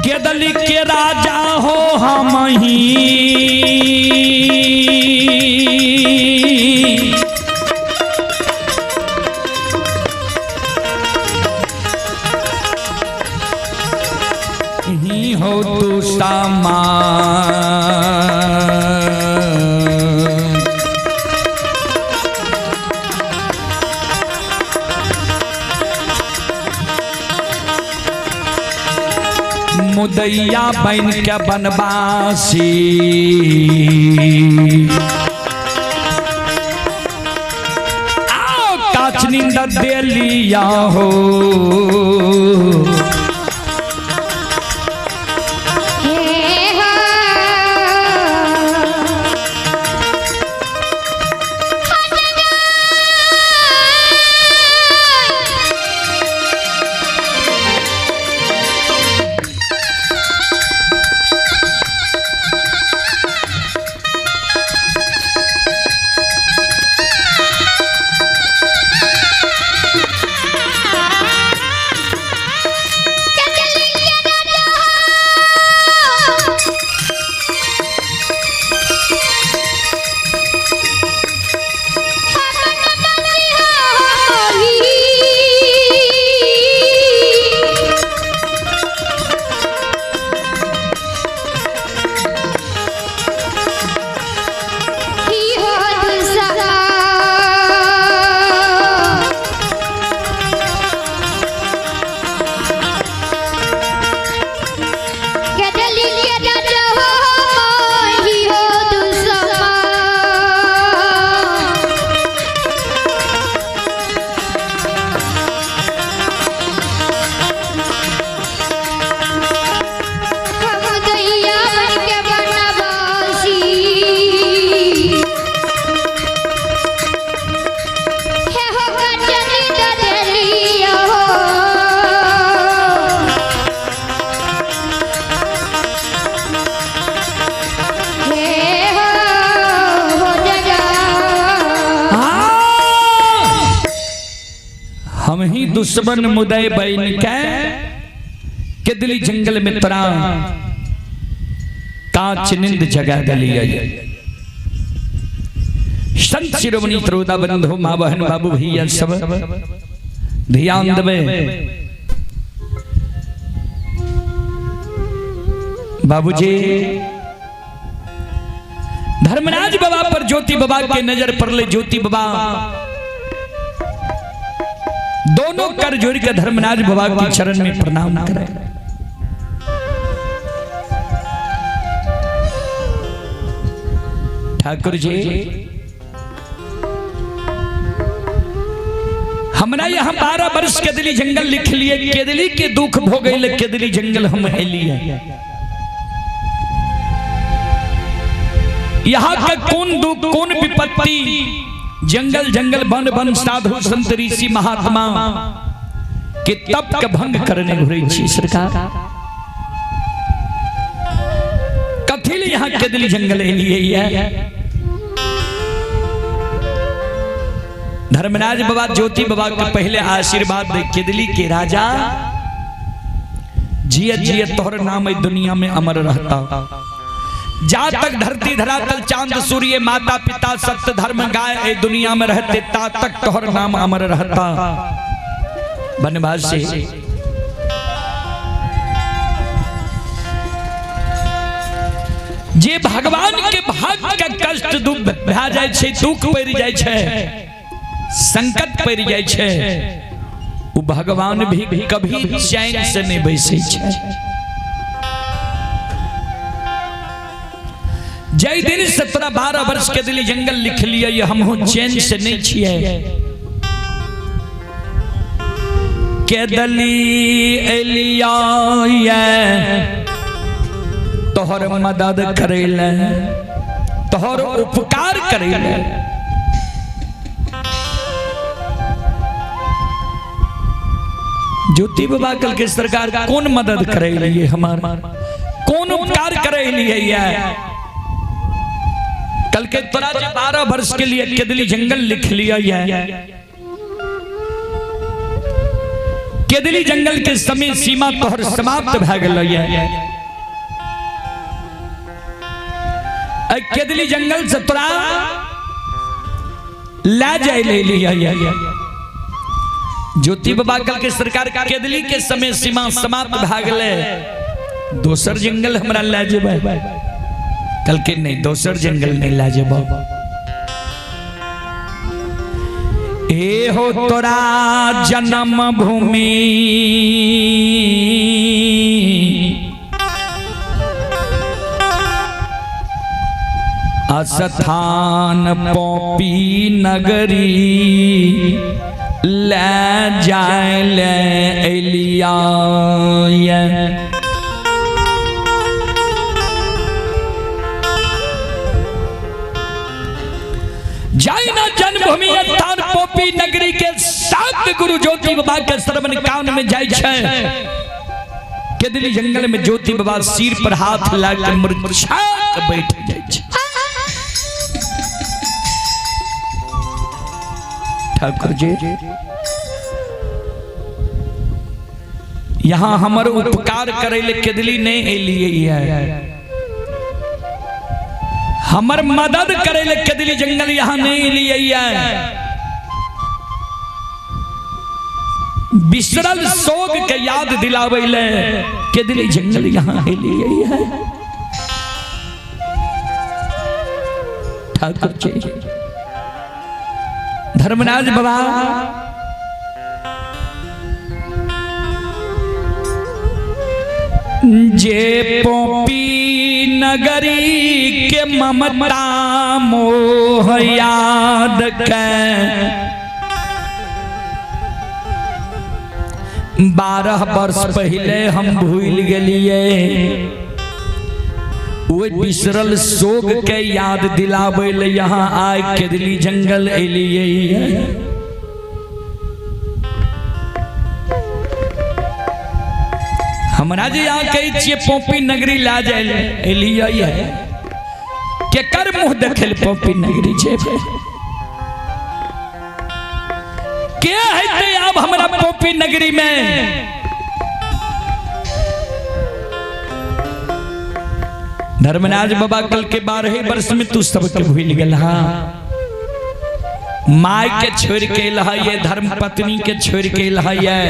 केदली के राजा हो हम ही। ही हो तू सामा। मुदैया बन के बनवासी। आओ काच नींद दे लिया हो। हे हो। हाँ! हम ही दुश्मन मुदय बन के केदली जंगल में तोरा कांच नींद जगा दलिया। संत शिरोमणि त्रोदा बंधु माँ बहन बाबू भैया सब ध्यान देवे। बाबूजी धर्मराज बाबा पर ज्योति बाबा के नजर पड़ले। ज्योति बाबा दोनों कर जोड़ के धर्मराज बाबा के चरण में प्रणाम करें। ठाकुर जी हमरा यहाँ 12 वर्ष केदली जंगल लिख लिए, केदली के दुख भोगैले केदली जंगल हम एलिए। यहाँ का कौन दुख कौन विपत्ति, जंगल जंगल वन वन साधु संत ऋषि महात्मा के तप के भंग करने घुरै छी सरकार। कथी ले यहाँ केदली जंगल एलिए है? धर्मराज बाबा ज्योति बाबा के पहले आशीर्वाद दे केदली के राजा जिय जिय तोहर नाम दुनिया में अमर रहता। जा तक धरती धरातल चांद सूर्य माता पिता सत्य धर्म गाय ए दुनिया में रहते ता तक तोहर नाम अमर रहता। वनवासी जे भगवान के भाग के कष्ट दुख भा जाय छै, दुख पड़ जाय छै, संकट पड़ जाय छै, वो भगवान भी कभी चैन से नहीं बैसै छै। जय दिन 17-12 वर्ष के दिली जंगल लिख लिया हम चैन से नहीं छिए। केदली एलिया तोहर मदद करेले, तोहर उपकार करेले। ज्योति बाबा कल के सरकार कौन मदद करे लिए हमार, कौन उपकार करे लिए? कल के तोरा 12 वर्ष के लिए केदली जंगल लिख लिया है। केदली जंगल के समय सीमा तोहर समाप्त भए गेल। केदली जंगल से तोरा ला जाए ले लिया। ज्योति बाबा कल के सरकार केदली के समय सीमा समाप्त भए गेलै, दोसर जंगल हमरा ला जेबै? कल के नहीं, दोसर जंगल नहीं ला जेबै। ए हो तोरा जन्म भूमि स्थान पोपी नगरी ले जाए ले एलिया। जाए ना जन्मभूमि स्थान पोपी नगरी के सात गुरु ज्योति बाबा के श्रवण कान में जाय छै। केदली जंगल में ज्योति बाबा सिर पर हाथ ला के मुरझा के बैठ जाय छै। ठाकुर जी यहाँ हमर उपकार करे ले केदली नहीं एलिए है, हमर मदद करे ले केदली जंगल यहाँ नहीं एलिए है। बिसरल शोक के याद दिलावे ले केदली जंगल यहाँ एलिए है। ठाकुर जी धर्मराज बाबा जे पोपी नगरी के ममता मोह याद के 12 वर्ष पहले हम भूल गेलिए, वो बिसरल शोक के याद दिलावे ले यहाँ आए केदली जंगल एलिए। हमरा जे यहाँ कहै छियै पोपी नगरी ला जाय एलिए है, केकर मुँह देखल पोपी नगरी जेबै? के हेतै आब हमरा पोपी नगरी में? धर्मराज बाबा कल के 12 वर्ष में तू सबके भूल गेल। हाँ, my के छोड़ के लहाइए, धर्म पत्नी के छोड़ के लहाइए,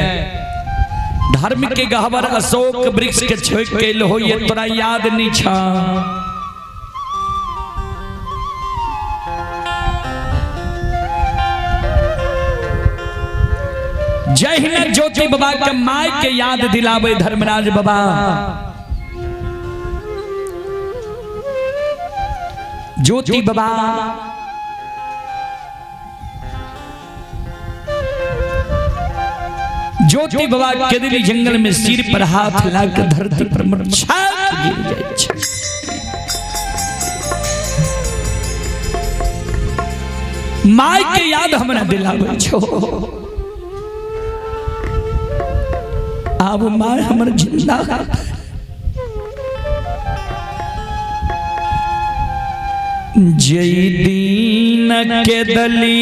धर्म के गहवर अशोक वृक्ष के छोड़ के लहो, ये तोरा याद नहीं छा। जहिना ज्योति बाबा के my के याद दिलावे धर्मराज बाबा, ज्योति बाबा ज्योति बाबा केदली जंगल में सिर पर हाथ लाके धरती पर मुरझा गिर जाय छै। My के याद हमरा दिलावे छो, आब my हमर जिंदा। जय दीन के दली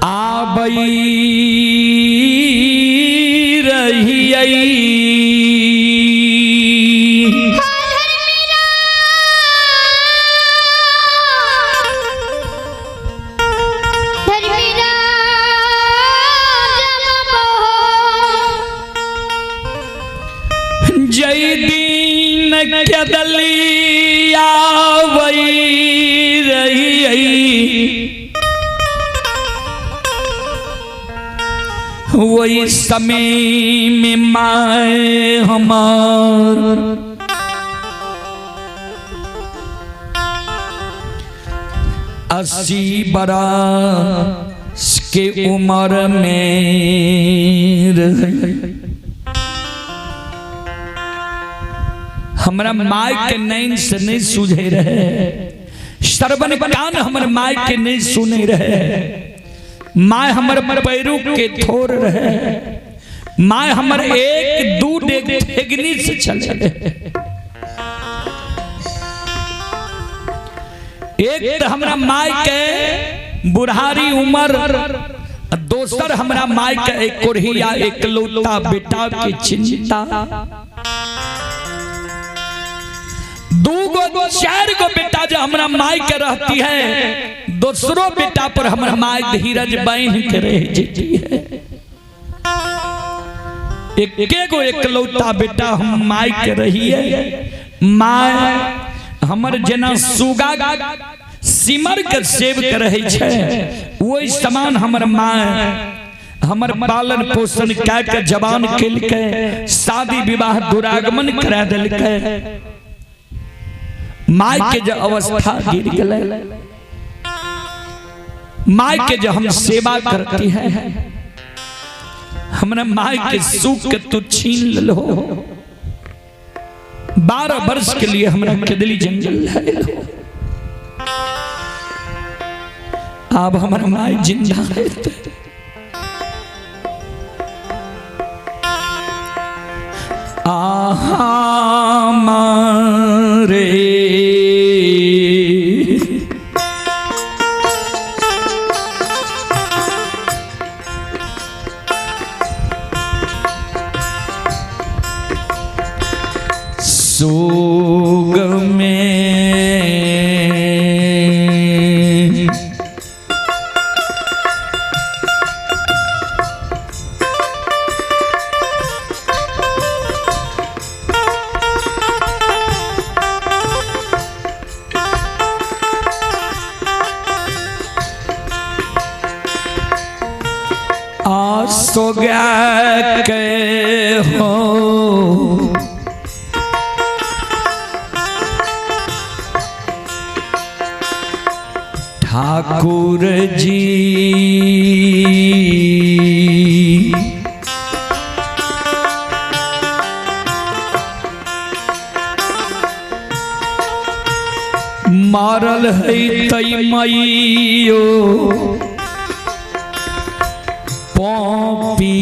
आबई रहियई, जय दीन के दली आबई रहियई, वही समय में माए हमार 80 बरस के उम्र में रही। हमरा my के नैन से नहीं सूझे रहे, श्रवण कान हमर my के नहीं सुने रहे, my हमर पैरू के थोर रहे, my हमर 1 2 डेग ठेगनी से चले रहे। एक तऽ हमरा माय के बुढ़ारी उम्र, दोसर हमरा माय के एक कोढ़िया एकलौता बेटा के चिंता। दू गो चार गो बेटा जो हमरा माय के रहती है, दूसरो बेटा पर हमरा माय धीरज बांध के रह जेती है। एक गो एकलौता बेटा हम माय के रही है। माय हमर जेना सुगा सिमर के सेव के रहे छै, वही समान हमर माय हमर पालन पोषण कए के जवान केलकै, शादी विवाह दुरागमन करा देलकै। माय के जो अवस्था गिर गेलै, माय के जो हम सेवा करती है, हमरा माय के सुख के तू छीन लो। 12 वर्ष के लिए हमरा केदली जंगल है, अब हमर माय जिंदा है। आहा मारे सोग में आसो गया के हो ठाकुर जी, मारल है तई मैयो पॉपी।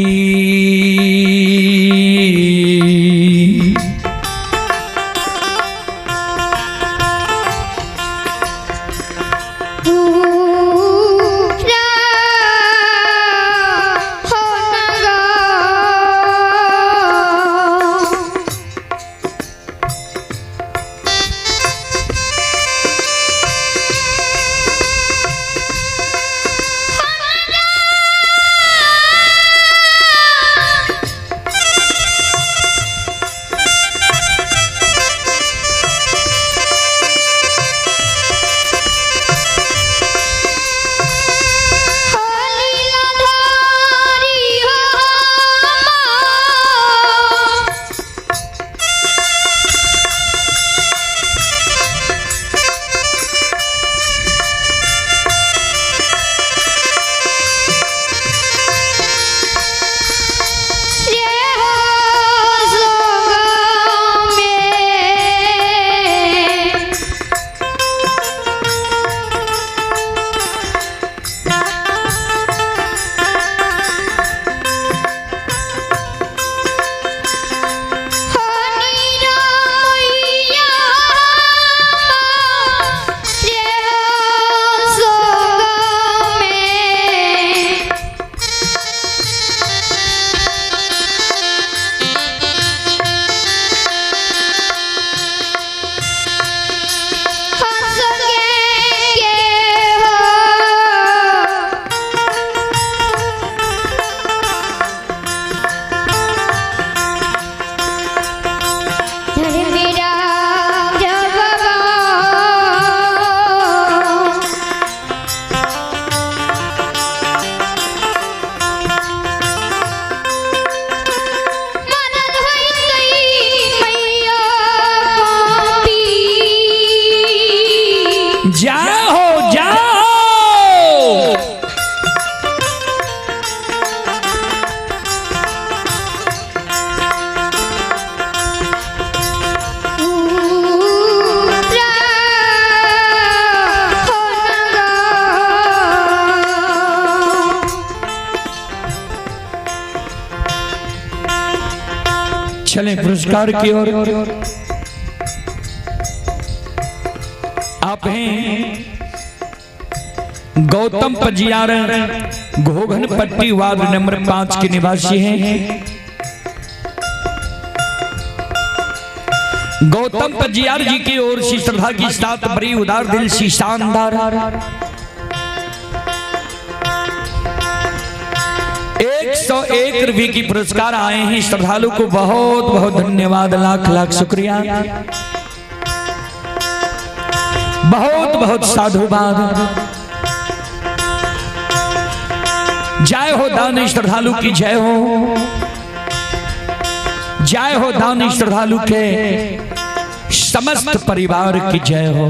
जाओ जाओ। चलें पुरस्कार की ओर। आप हैं गौतम पजियार, घोघन पट्टी वार्ड नंबर 5 के निवासी हैं। गौतम पजियार जी की ओर से श्रद्धा की साथ बड़ी उदार दिल सी शानदार 101 रुपये की पुरस्कार आए हैं। श्रद्धालु को बहुत बहुत धन्यवाद, लाख लाख शुक्रिया, बहुत बहुत साधुवाद। जय हो दानी श्रद्धालु की जय हो, जय हो दानी श्रद्धालु के समस्त परिवार की जय हो।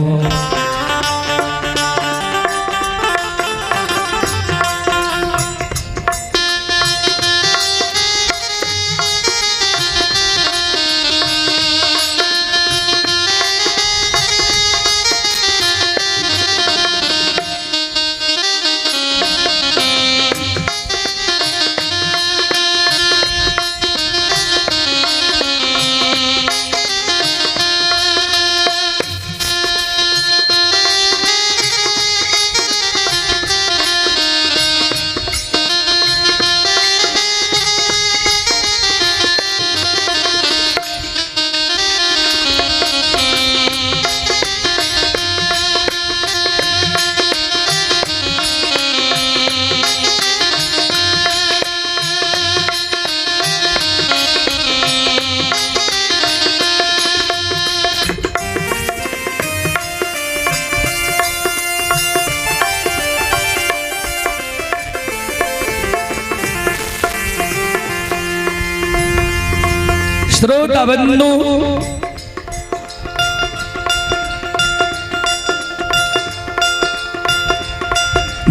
श्रोता बंधु,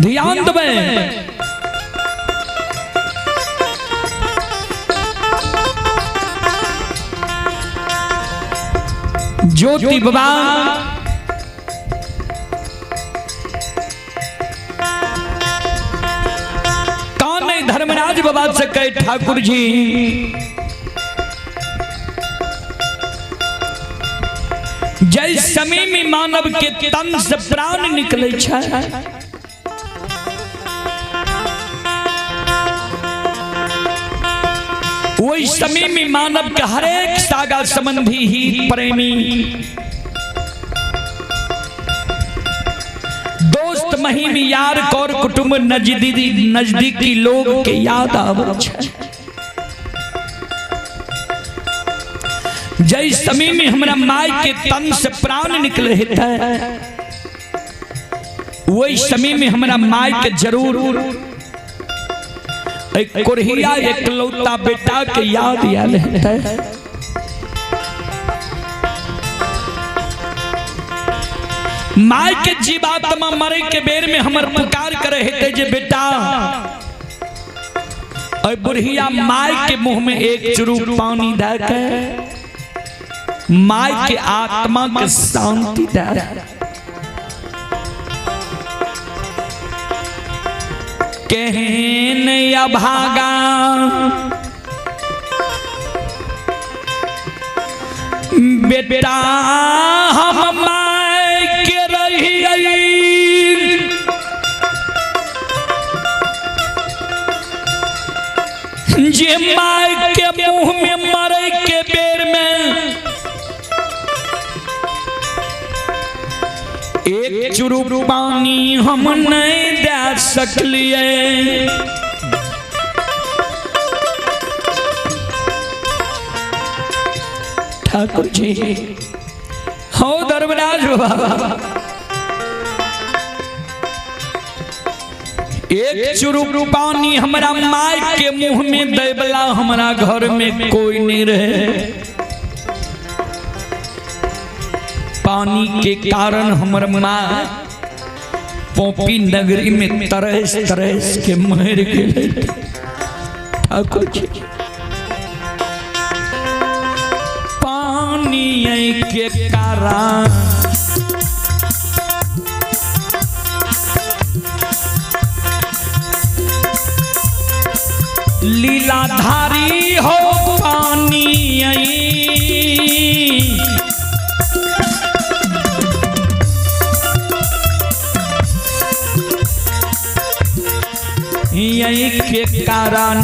ध्यान दें, ज्योति बाबा कान धर्मराज बाबा से कहे ठाकुर जी जय समय में मानव के तन से प्राण निकले छै, वही समय में मानव के हरेक सागा संबंधी ही प्रेमी दोस्त महिम यार कौर कुटुंब नजदीकी लोग के याद आवे छै। जय समय में हमरा माय के तन से प्राण निकले हेतै, वही समय में हमरा माय के जरूर एक कोरहिया एकलौता बेटा के याद आयल हेतै। माय के जीवात्मा मरे के बेर में हमर पुकार करे हेतै जे बेटा और बुढ़िया माय के मुंह में एक चुरू पानी दे के माय के आत्मा के शांति दे। केहन अभागा बेटा हम माय के रहियै, जे माय के मुंह में मरे के बेर में एक चुरू पानी हम नहीं दे सकलिए। ठाकुर जी हो धर्मराज बाबा, एक चुरू पानी हमरा माय के मुंह में देवला हमरा घर में कोई नहीं रहे। पानी के कारण हमर माँ पोपी नगरी में तरस तरस के मर गए। ठाकुर जी पानी के कारण लीलाधारी हो पानी आई। यही के कारण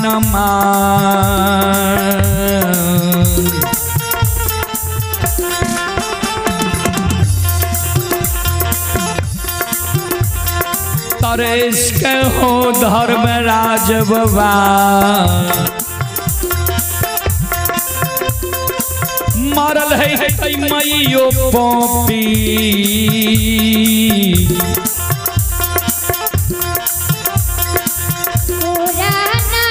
तरेश के हो धर्मराज बाबा मरल है तै मैयो पोपी। पुराना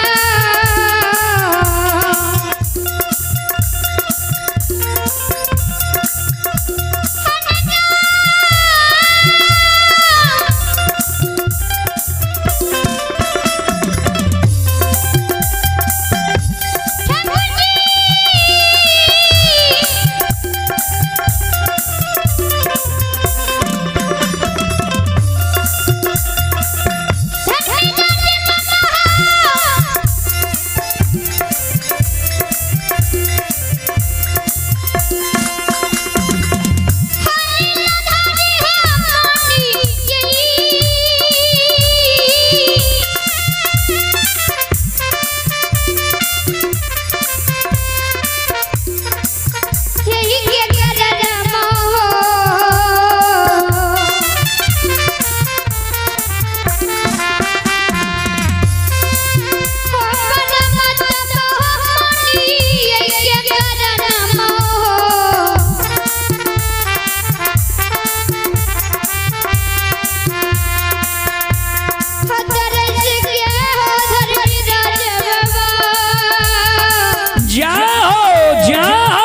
जाओ जाओ।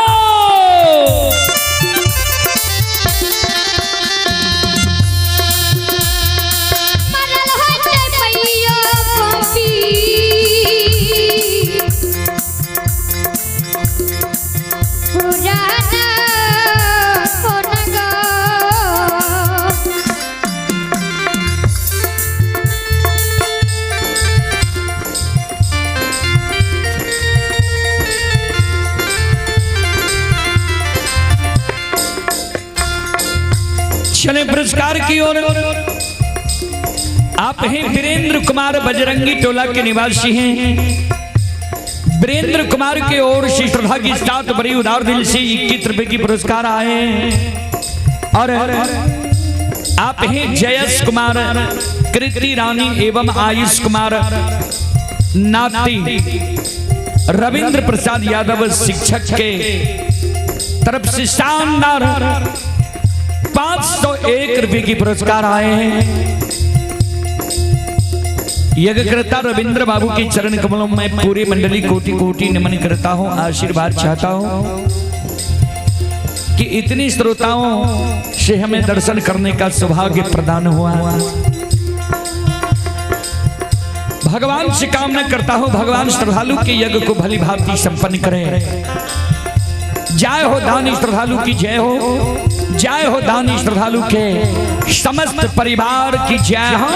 चले पुरस्कार की ओर। आप हैं वीरेंद्र कुमार बजरंगी टोला के निवासी हैं। वीरेंद्र कुमार के ओर से श्रद्धा के साथ बड़ी उदार दिल से 21 रुपए की पुरस्कार आए हैं। और आप हैं जयस कुमार, कृति रानी एवं आयुष कुमार नाती रविंद्र प्रसाद यादव शिक्षक के तरफ से शानदार 501 रुपए की पुरस्कार आए हैं। यज्ञकर्ता रविंद्र बाबू के चरण कमलों में पूरी मंडली कोटि कोटि नमन करता हूं, आशीर्वाद चाहता हूं कि इतनी श्रोताओं से हमें दर्शन करने का सौभाग्य प्रदान हुआ। भगवान से कामना करता हूं भगवान श्रद्धालु के यज्ञ को भली भांति संपन्न करें। जय हो दानी श्रद्धालु की जय हो, जय हो दानी श्रद्धालु के समस्त परिवार की जय हो।